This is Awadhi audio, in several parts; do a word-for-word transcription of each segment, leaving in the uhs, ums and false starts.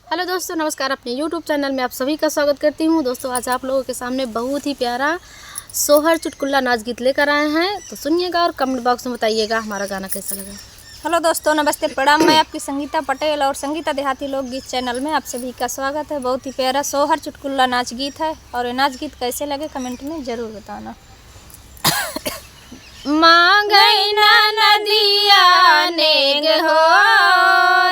हेलो दोस्तों, नमस्कार। अपने YouTube चैनल में आप सभी का स्वागत करती हूँ। दोस्तों, आज आप लोगों के सामने बहुत ही प्यारा सोहर चुटकुला नाच गीत लेकर आए हैं, तो सुनिएगा और कमेंट बॉक्स में बताइएगा हमारा गाना कैसा लगा। हेलो दोस्तों, नमस्ते, प्रणाम। मैं आपकी संगीता पटेल और संगीता देहाती लोकगीत चैनल में आप सभी का स्वागत है। बहुत ही प्यारा सोहर चुटकुला नाच गीत है और ये नाच गीत कैसे लगे कमेंट में ज़रूर बताना। मांगै ना नदिया नेग हो,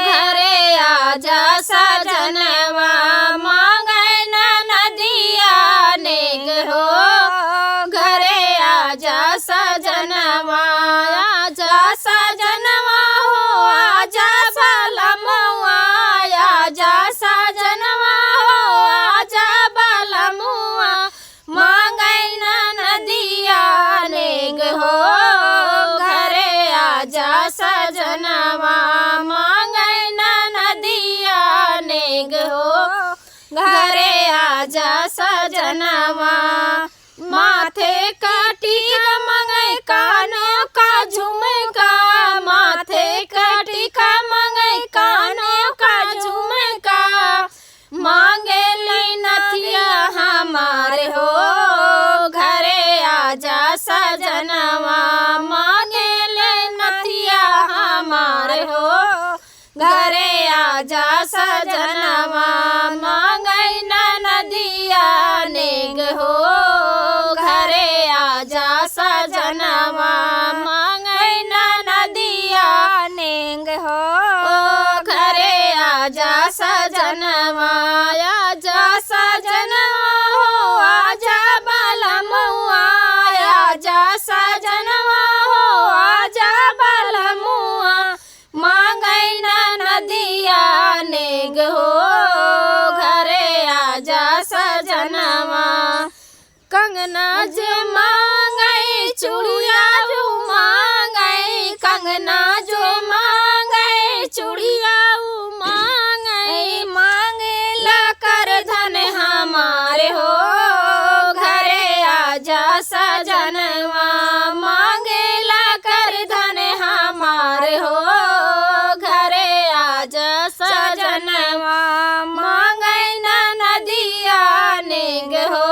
घरे आजा सजनवा। मांगै ना नदिया नेग हो, घरे आजा सजनवा। आजा सजनवा हो, आजा बलमुआ, आजा सजनवा हो, आजा बलमुआ। मांगै ना नदिया नेग हो, घरे आजा सजनवा। मांगै ना नदिया नेग हो, घरे आजा सजनवा। माथे का टीका मांगै कानों का झुमका, माथे का टीका मांगै कानों का झुमका। मांगेली नथिया हमार हो, घरे आजा सजनवा। मांगेली नथिया हमार हो, घरे आजा सजनवा। मांगै ना नदिया नेग हो, घरे आजा सजनवा। मांगै ना नदिया नेग हो, घरे आजा सजनवा। आजा सजनवा हो, आजा बलमुआ, आजा सजनवा हो, आजा बलमुआ। मांगै ना नदिया नेग हो, घरे आजा सजनवा। कंगना जे मांगै चूड़िया ऊ मांगै, कंगना जे मांगै चूड़िया ऊ मांगै। मांगेला कर धन हमार हो, घरे आजा सजनवा। मांगेला कर धन हमार हो, घरे आजा सजनवा। मांगै ना नदिया नेग हो,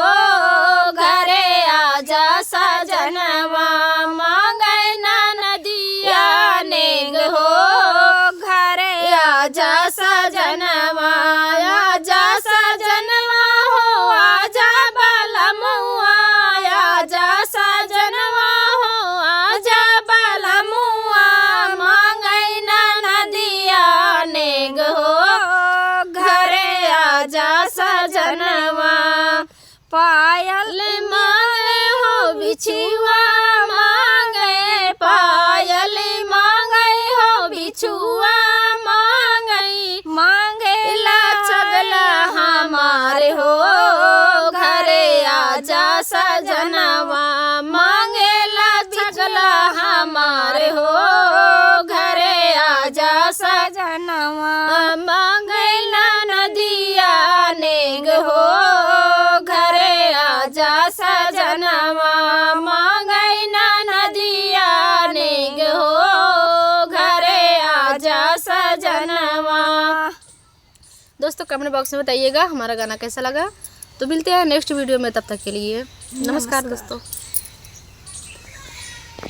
घरे आजा सजनवा। मांगै ना नदिया नेग हो, घरे आजा सजनवा। आजा सजनवा हो, आजा बलमुआ, आजा सजनवा हो, आजा बलमुआ। मांगै ना नदिया नेग हो, घरे आजा सजनवा। पायल मांगै हो बिछुआ मांगै, पायल मांगै हो बिछुआ मांगै। मांगेला चगला हमार हो, घरे आजा सजनवा। मांगेला चगला हमार हो, घरे आजा सजनवा। मांगै ना नदिया नेग हो, घरे आजा सजनवा। मांगै ना नदिया नेग हो, घरे आजा सजनवा। दोस्तों, कमेंट बॉक्स में बताइएगा हमारा गाना कैसा लगा। तो मिलते हैं नेक्स्ट वीडियो में, तब तक के लिए नमस्कार नमस्कार। दोस्तों।